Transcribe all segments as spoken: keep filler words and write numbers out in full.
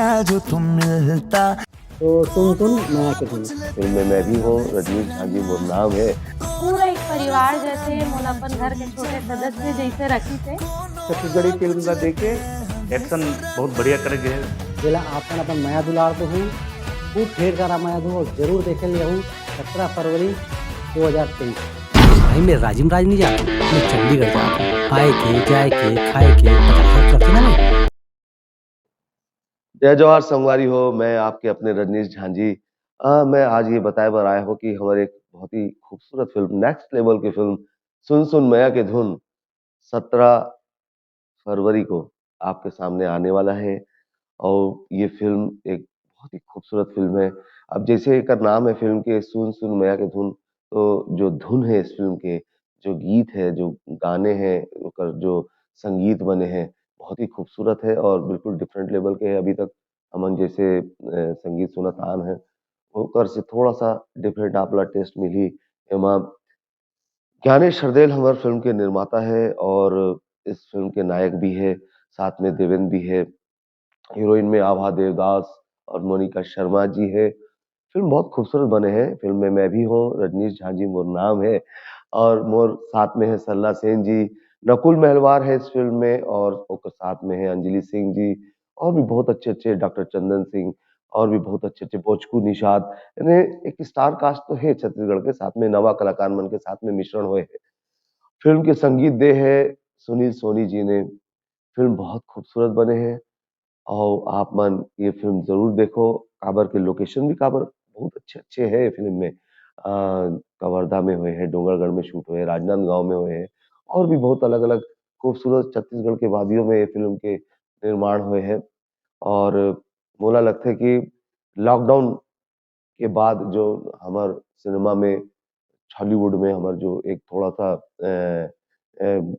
जो तुम मिलता। तो सुन सुन मया के धुन। फिल्म में मैं भी हूँ, रजनीश झा जी मोर नाम है। पूरा एक परिवार जैसे, मोला अपन घर के छोटे सदस्य जैसे रखिस हे। छत्तीसगढ़ी फिल्म ला देखे, एक्शन बहुत बढ़िया करे गए। जेला आपन अपन मया दुलार तो हूँ, खूब ढेर सारा मया दू और जरूर देखे ले हूँ सत्रह फरवरी दो हज़ार तेईस। भाई, मैं राजिम राज नहीं जाता, मैं चंडीगढ़ जाता हूँ। आए के, जाए के, खाए के, पता खर्च करते ना मैं। जय जोहार संगवारी हो, मैं आपके अपने रजनीश झांझी। आ, मैं आज ये बताए बर आया हूँ कि हमारे एक बहुत ही खूबसूरत फिल्म, नेक्स्ट लेवल की फिल्म सुन सुन मया के धुन सत्रह फरवरी को आपके सामने आने वाला है। और ये फिल्म एक बहुत ही खूबसूरत फिल्म है। अब जैसे एक नाम है फिल्म के, सुन सुन मया के धुन, तो जो धुन है इस फिल्म के, जो गीत है, जो गाने हैं, ओकर जो संगीत बने हैं, बहुत ही खूबसूरत है और बिल्कुल डिफरेंट लेवल के है। अभी तक हमन जैसे अ, संगीत सुनत आन है, ओकर से थोड़ा सा डिफरेंट आप ला टेस्ट मिली। एमा ज्ञानेश हरदेल हमार फिल्म के निर्माता है और इस फिल्म के नायक भी है, साथ में देवेंद्र भी है। हीरोइन में आभा देवदास और मोनिका शर्मा जी है। फिल्म बहुत खूबसूरत बने हैं। फिल्म में मैं भी हूँ, रजनीश झांझी मोर नाम है और मोर साथ में है सरला सेन जी। नकुल महलवार है इस फिल्म में और ओकर साथ में है अंजलि सिंह जी और भी बहुत अच्छे अच्छे, डॉक्टर चंदन सिंह और भी बहुत अच्छे अच्छे, बोचकू निषाद। यानी एक स्टार कास्ट तो है छत्तीसगढ़ के, साथ में नवा कलाकार मन के साथ में मिश्रण होए है। फिल्म के संगीत दे है सुनील सोनी जी ने। फिल्म बहुत खूबसूरत बने है और आप मन ये फिल्म जरूर देखो। काबर के लोकेशन भी काबर बहुत अच्छे अच्छे है ये फिल्म में। अ, कवर्धा में होए है, डोंगरगढ़ में शूट होए है, राजनांदगांव में होए है और भी बहुत अलग अलग खूबसूरत छत्तीसगढ़ के वादियों में ये फिल्म के निर्माण होए है। और मोला लगथे कि लॉकडाउन के बाद जो हमर सिनेमा में, छॉलीवुड में हमर जो एक थोड़ा सा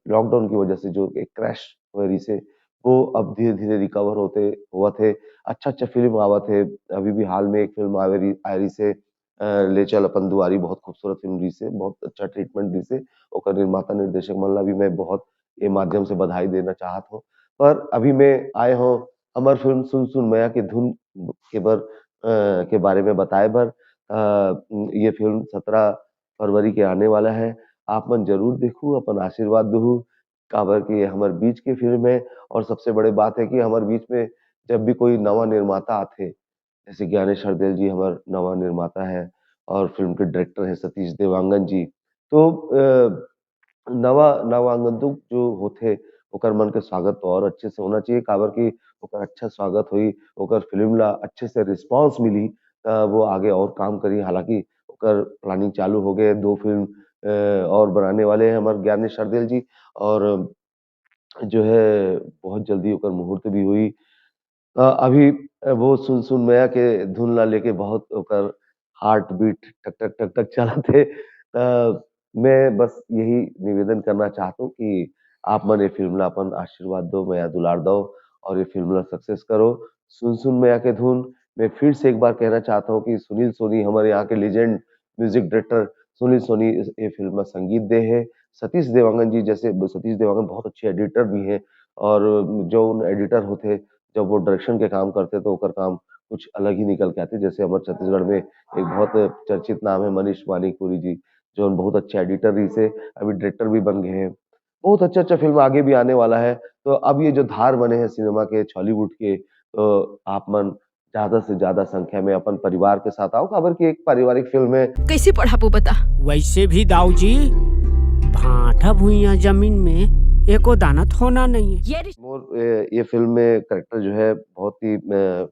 लॉकडाउन की वजह से जो एक क्रैश हुए रिसे, वो अब धीरे धीरे रिकवर होते होवत है। अच्छा अच्छा फिल्म आवत है। अभी भी हाल में एक फिल्म आवे री- आए रिसे, अ, ले चल अपन दुआरी, बहुत खूबसूरत फिल्म रिसे, बहुत अच्छा ट्रीटमेंट रिसे। ओकर निर्माता निर्देशक मन ला भी मैं बहुत ये माध्यम से बधाई देना चाहत हूँ। पर अभी मैं आए हूँ हमर फिल्म सुन सुन मया के धुन के बर, अ, के बारे में बताए बर। अ, ये फिल्म सत्रह फरवरी के आने वाला है। आप मन जरूर देखू, अपन आशीर्वाद दहू। काबर कि ये हमर बीच के फिल्म है और सबसे बड़े बात है कि हमर बीच में जब भी कोई नवा निर्माता आथे, जैसे ज्ञानेश हरदेल जी हमर नवा निर्माता है और फिल्म के डायरेक्टर है सतीश देवांगन जी। तो अ, नवा नवागंतुक जो होथे, ओकर मन के स्वागत तो और अच्छे से होना चाहिए, काबर कि ओकर अच्छा स्वागत होई, ओकर फिल्म ला अच्छे से रिस्पॉन्स मिली, त वो आगे और काम करी। हालांकि ओकर प्लानिंग चालू हो गए, दो फिल्म अ, और बनाने वाले हैं हमारे ज्ञानेश हरदेल जी और जो है बहुत जल्दी ओकर मुहूर्त भी हुई। अ, अभी वो सुन सुन मया के धुन ला लेके बहुत ओकर हार्ट बीट टक टक टक टक चलत हे। अ, मैं बस यही निवेदन करना चाहता हूँ कि आप मन ये फिल्म ला अपन आशीर्वाद दो, मया दुलार दो और ये फिल्म ला सक्सेस करो। सुन सुन मया के धुन। मैं फिर से एक बार कहना चाहता हूँ कि सुनील सोनी, हमारे यहाँ के legend music director Sunil Soni इस, ये फिल्म में संगीत दे है। सतीश देवांगन जी जैसे, सतीश देवांगन बहुत अच्छे एडिटर भी हैं और जो उन एडिटर होते, जब वो डायरेक्शन के काम करते तो ओकर काम कुछ अलग ही निकल के आते। जैसे हमारे छत्तीसगढ़ में एक बहुत चर्चित नाम है मनीष मानिकपुरी जी, जो बहुत अच्छे एडिटर रहिसे, अभी डायरेक्टर भी बन गए हैं। बहुत अच्छा अच्छा फिल्म आगे भी आने वाला है। तो अब ये जो धार बने हैं सिनेमा के, छॉलीवुड के, तो आप मन ज्यादा से ज्यादा संख्या में अपन परिवार के साथ आओ, काबर कि एक पारिवारिक फिल्म है। कैसे पढ़ाबो बता? वैसे भी दाऊ जी, भाठा भुइयां जमीन में एको दाना त होना नहीं है। ये रिश्ते मोर ए, ये फिल्म में करेक्टर जो है बहुत ही अ,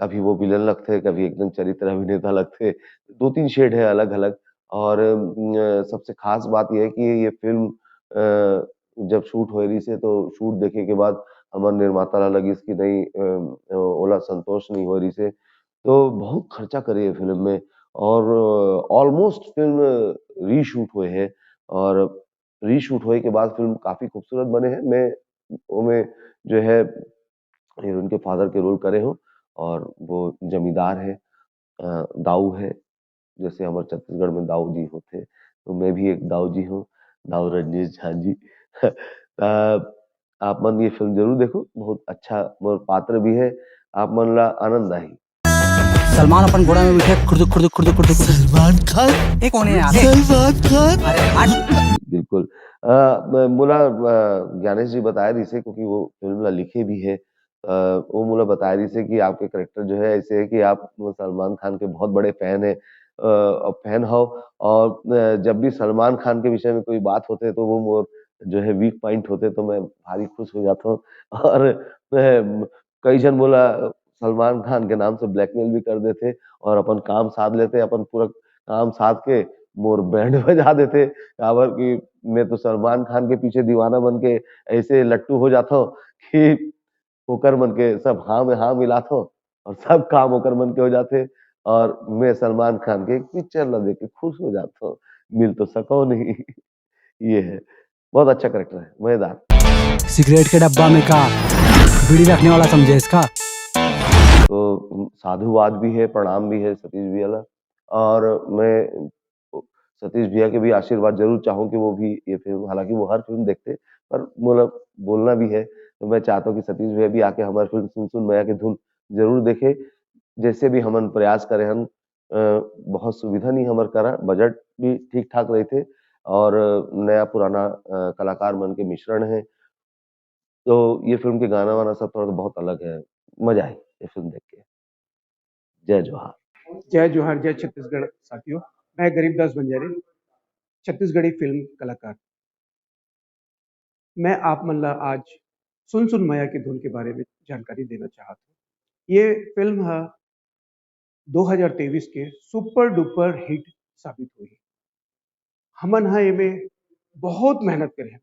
कभी वो विलन लगते, कभी एकदम चरित्र अभिनेता लगते। दो तीन शेड है अलग अलग। और अ, सबसे खास बात यह है कि ये फिल्म अ, जब शूट हो रही से तो शूट देखे के बाद हमारे निर्माता ला लगिस कि नहीं, अ, अ, ओला संतोष नहीं हो रही से, तो बहुत खर्चा करे ये फिल्म में और ऑलमोस्ट फिल्म रीशूट हुए है और रीशूट होए के बाद फिल्म काफी खूबसूरत बने हैं। मैं ओमे जो है हीरोइन के फादर के रोल करे हूँ और वो जमींदार है, अ, दाऊ है, जैसे हमारे छत्तीसगढ़ में दाऊ जी होते, तो मैं भी एक दाऊ जी हूँ, दाऊ रजनीश झा जी। अ, आप मन ये फिल्म जरूर देखो, बहुत अच्छा मोर पात्र भी है। आप मन ला आनंद आही। सलमान अपन घोड़ा में बैठे खुर्दुक खुर्दुक खुर्दुक खुर्दुक खुर्दुक। सलमान खान। ये कौन है यार? सलमान खान। अरे हट। बिल्कुल। अ, मैं-, मोला, अ, ज्ञानेश जी बताए रहिसे, क्योंकि वो फिल्म ला लिखे भी है। अ, वो मोला बताए रहिसे कि आपके कैरेक्टर जो है ऐसे है कि आप सलमान खान के बहुत बड़े फैन है, अ, और फैन हो, और, अ, जब भी सलमान खान के विषय में कोई बात होते तो वो मोर जो है वीक पॉइंट होते, तो मैं भारी खुश हो जाता हूँ। और मैं, कई जन मोला सलमान खान के नाम से ब्लैकमेल भी कर देते और अपन काम साध लेते, अपन पूरा काम साध के मोर बैंड बजा देते, काबर कि मैं तो सलमान खान के पीछे दीवाना बन के ऐसे लट्टू हो जाता हूँ कि ओकर मन के सब हाँ में हाँ मिलात हो और सब काम ओकर मन के हो जाते, और मैं सलमान खान के एक पिक्चर ला देख के खुश हो जाता हूँ। मिल तो सको नहीं। ये है, बहुत अच्छा कैरेक्टर है, मजेदार। सिगरेट के डब्बा में का बीड़ी रखने वाला समझे इसका? तो साधुवाद भी है, प्रणाम भी है सतीश भैया ला। और मैं सतीश भैया के भी आशीर्वाद जरूर चाहूँ कि वो भी ये फिल्म, हालांकि वो हर फिल्म देखते, पर मोला बोलना भी है, तो मैं चाहता हूँ कि सतीश भैया भी आके हमारे फिल्म सुन सुन मैया के धुन जरूर देखे। जैसे भी हमन प्रयास करे हन, अ, बहुत सुविधा नहीं हमर करा, बजट भी ठीक ठाक रहते और नया पुराना, अ, कलाकार मन के मिश्रण है, तो ये फिल्म के गाना वाना सब थोड़ा सा बहुत अलग है। मजा आए ये फिल्म देख के। जय जोहार। जय जोहार, जय छत्तीसगढ़ साथियों। मैं गरीब दास बंजारे, छत्तीसगढ़ी फिल्म कलाकार। मैं आप मन ला आज सुन सुन मया के धुन के बारे में जानकारी देना चाहत हूँ। ये फिल्म ह दो हज़ार तेईस के सुपर डुपर हिट साबित होही। हमन ह एमे बहुत मेहनत करे हन।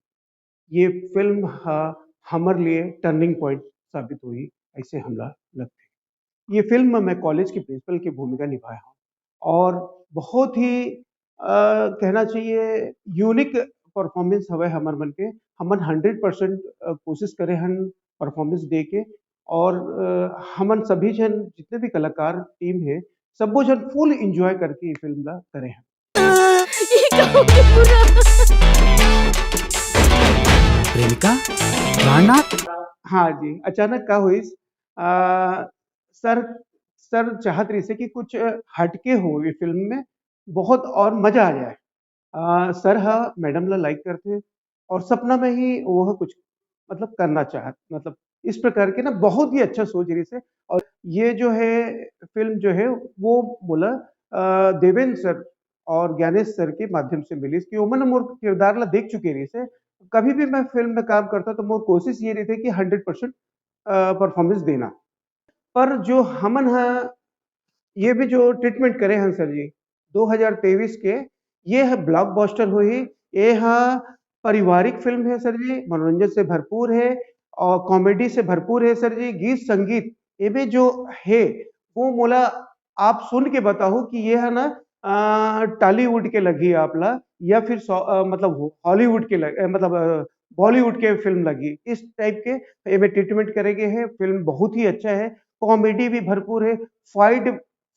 ये फिल्म ह हमर लिए टर्निंग पॉइंट साबित होही, ऐसे हमला लगथे। ये फिल्म में मैं कॉलेज के प्रिंसिपल की भूमिका निभाया हूँ और बहुत ही, अ, कहना चाहिए, यूनिक परफॉर्मेंस हवय हमर मन के। हमन हंड्रेड परसेंट, अ, कोशिश करे हन परफॉर्मेंस दे के और, अ, हमन सभी जन जितने भी कलाकार टीम है, सबो जन फुल एंजॉय करके ये फिल्म ला करे हन। प्रेमिका, प्राणनाथ। हाँ जी, अचानक का होइस, आ, सर, सर चाहत रहिसे कि कुछ हटके हो ये फिल्म में, बहुत और मजा आ जाए। आ, सर हा मैडम ला लाइक करथे और सपना में ही वो कुछ, मतलब, करना चाहत, मतलब, इस प्रकार के ना बहुत ही अच्छा सोच रहिसे। और ये जो है फिल्म जो है वो मोला, आ, देवेंद्र सर और ज्ञानेश सर के माध्यम से मिलिस कि ओमन मोर किरदार ला देख चुके रहिसे। कभी भी मैं फिल्म में काम करता तो मोर कोशिश ये रहिथे कि हंड्रेड परसेंट, अ, परफॉर्मेंस देना। पर जो हमन ह ये भी जो ट्रीटमेंट करे हन सर जी, दो हज़ार तेईस के, ये ह ब्लॉकबस्टर होही, ये ह पारिवारिक फिल्म है सर जी, मनोरंजन से भरपूर है और कॉमेडी से भरपूर है सर जी। गीत संगीत एमे जो है वो मोला आप सुन के बताओ कि ये है ना, अ, टॉलीवुड के लगी आप ला या फिर सॉ-, अ, मतलब हॉलीवुड के लग-, अ, मतलब, अ, बॉलीवुड के फिल्म लगी, इस टाइप के एमे ट्रीटमेंट करे गए है। फिल्म बहुत ही अच्छा है, कॉमेडी भी भरपूर है, फाइट,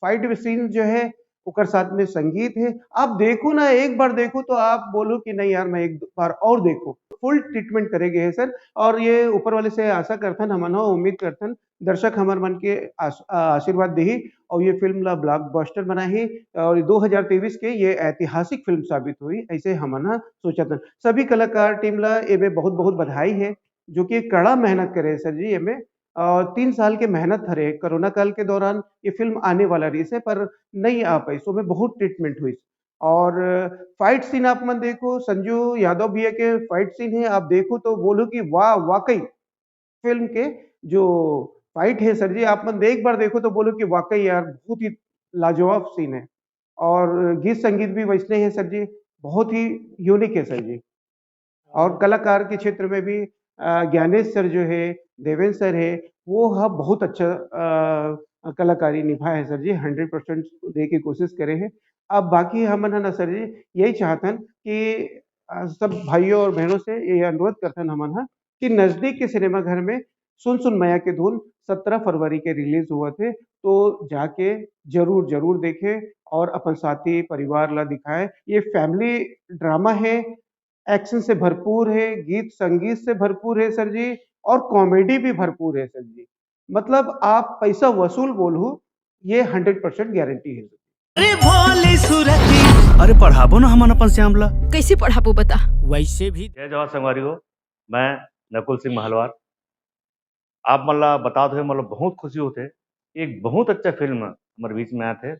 फाइट सीन जो है ओकर साथ में संगीत है। आप देखो ना, एक बार देखो तो आप बोलो कि नहीं यार, मैं एक बार और देखो। फुल ट्रीटमेंट करे गए है सर, और ये ऊपर वाले से आशा करथन, हमन ह उम्मीद करथन दर्शक हमर मन के आश-, आ-, आशीर्वाद देही और ये फिल्म ला ब्लॉकबस्टर बनाही। और दो हज़ार तेईस के ये ऐतिहासिक फिल्म साबित होही, ऐसे हमन ह सोचत हन। सभी कलाकार टीम ला एमे बहुत बहुत बधाई है, जो कि कड़ा मेहनत करे सर जी एमे। और तीन साल के मेहनत हरे, कोरोना काल के दौरान ये फिल्म आने वाला रहिस है, पर नहीं आ पाइस, ओमे बहुत ट्रीटमेंट होइस। और फाइट सीन आप मन देखो, संजू यादव भैया के फाइट सीन है, आप देखो तो बोलो कि वाह, वाकई फिल्म के जो फाइट है सर जी, आप मन एक बार देखो तो बोलो कि वाकई यार बहुत ही लाजवाब सीन है। और गीत संगीत भी वैसने है सर जी, बहुत ही यूनिक है सर जी। और कलाकार के क्षेत्र में भी, अ, ज्ञानेश सर जो है, देवेंद्र सर है, वो ह बहुत अच्छा, अ, कलाकारी निभाए है सर जी, हंड्रेड परसेंट दे के कोशिश करे है। अब बाकी हमन ह ना सर जी, यही चाहतन कि, अ, सब भाइयों और बहनों से ये अनुरोध करथन हमन ह कि नजदीक के सिनेमा घर में सुन सुन मया के धुन सत्रह फरवरी के रिलीज होवत हे, तो जाके जरूर, जरूर देखे और अपन साथी परिवार ला दिखाए। ये फैमिली ड्रामा है, एक्शन से भरपूर है, गीत संगीत से भरपूर है सर जी, और कॉमेडी भी भरपूर है सर जी। मतलब आप पैसा वसूल बोलहू, ये हंड्रेड परसेंट गारंटी है। अरे भोली सुरती। अरे पढ़ाबो ना हमन अपन श्याम ला। कैसे पढ़ाबो बता? वैसे भी जय जोहार संगवारी हो। मैं नकुल सिंह महलवार। आप मन ला बतात हुए मतलब बहुत खुशी होथे। एक बहुत अच्छा फिल्म हमारे बीच में आथे।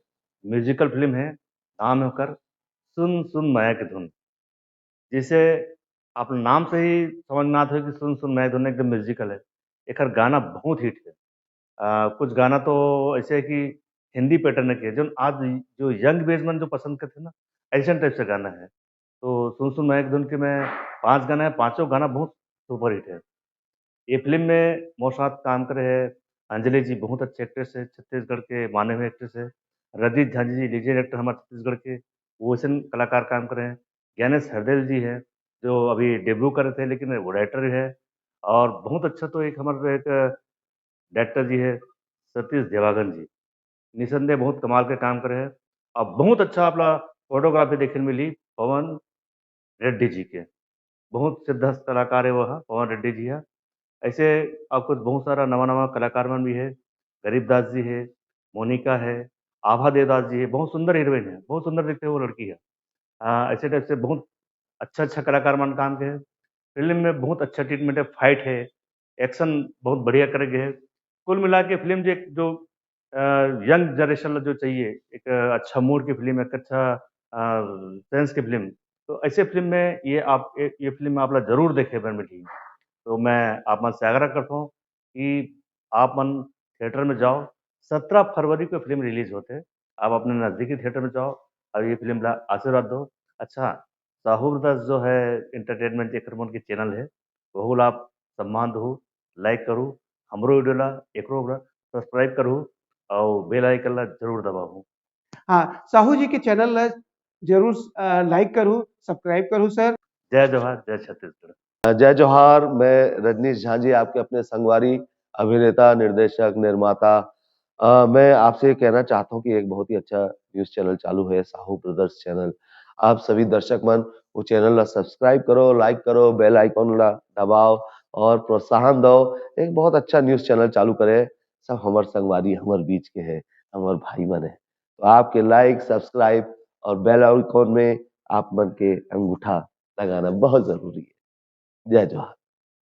म्यूजिकल फिल्म है, नाम है ओकर सुन सुन मया के धुन। जैसे आप नाम से ही समझ में आत हो कि सुन सुन मया के धुन एकदम म्यूजिकल है। एकर गाना बहुत हिट है। आ, कुछ गाना तो ऐसे है कि हिंदी पैटर्न के, जो आज जो यंग बेज मन जो पसंद करते हैं ना, ऐसे टाइप से गाना है। तो सुन सुन मया के धुन के मैं पांच गाना है, पांचों गाना बहुत सुपर हिट है। ये फिल्म में मोर साथ काम करे है अंजलि जी, बहुत अच्छे एक्ट्रेस है, छत्तीसगढ़ के माने हुए एक्ट्रेस है। रजनीश झांझी जी, लीजेंड एक्टर हमारे छत्तीसगढ़ के, वो ऐसे कलाकार काम करे हैं। ज्ञानेश हरदेल जी है, जो अभी डेब्यू कर रहे थे, लेकिन वो राइटर है। और बहुत अच्छा तो एक हमारे एक डायरेक्टर जी है सतीश देवागन जी, निसंदेह बहुत कमाल के काम करे है। अब बहुत अच्छा आपला फोटोग्राफी देखे मिली पवन रेड्डी जी के, बहुत सिद्धहस्त कलाकार है वो ह, पवन रेड्डी जी है। ऐसे अब कुछ बहुत सारा नवा नवा कलाकार मन भी है, गरीब दास जी है, मोनिका है, आभा देवदास जी है, बहुत सुंदर हीरोइन है, बहुत सुंदर दिखते वो लड़की है। आ, ऐसे टाइप से बहुत अच्छा अच्छा कलाकार मन काम के है। फिल्म में बहुत अच्छा ट्रीटमेंट है, फाइट है, एक्शन बहुत बढ़िया करे गए है। कुल मिला के फिल्म जो एक जो यंग जनरेशन जो चाहिए, एक अच्छा मूड की फिल्म, एक अच्छा सेंस की फिल्म, तो ऐसे फिल्म में ये आप ये, ये फिल्म आप ला जरूर देखे बर मिली। तो मैं आप मन से आग्रह करता हूँ कि आप मन थिएटर में जाओ। सत्रह फरवरी को फिल्म रिलीज होते, आप अपने नजदीकी थिएटर में जाओ और ये फिल्म ला आशीर्वाद दो। अच्छा, साहू ब्रदर्स जो है एंटरटेनमेंट एकर मन के चैनल है, वहू ला आप सम्मान दो, लाइक करू, हमरो वीडियो ला एकरो ला सब्सक्राइब करू और बेल आइकन ला जरूर दबाऊ। हाँ, साहू जी के चैनल ला जरूर लाइक करू, सब्सक्राइब करू सर। जय जोहार, जय छत्तीसगढ़। जय जोहार। मैं रजनीश झांझी, आपके अपने संगवारी, अभिनेता, निर्देशक, निर्माता। अ, मैं आपसे ये कहना चाहता हूँ कि एक बहुत ही अच्छा न्यूज़ चैनल चालू है, साहू ब्रदर्स चैनल। आप सभी दर्शक मन वो चैनल ला सब्सक्राइब करो, लाइक करो, बेल आइकन ला दबाओ और प्रोत्साहन दो। एक बहुत अच्छा न्यूज़ चैनल चालू करे, सब हमर संगवारी, हमर बीच के है, हमर भाई मन है। तो आपके लाइक, सब्सक्राइब और बेल आइकन में आप मन के अंगूठा लगाना बहुत जरूरी है। जय जोहार।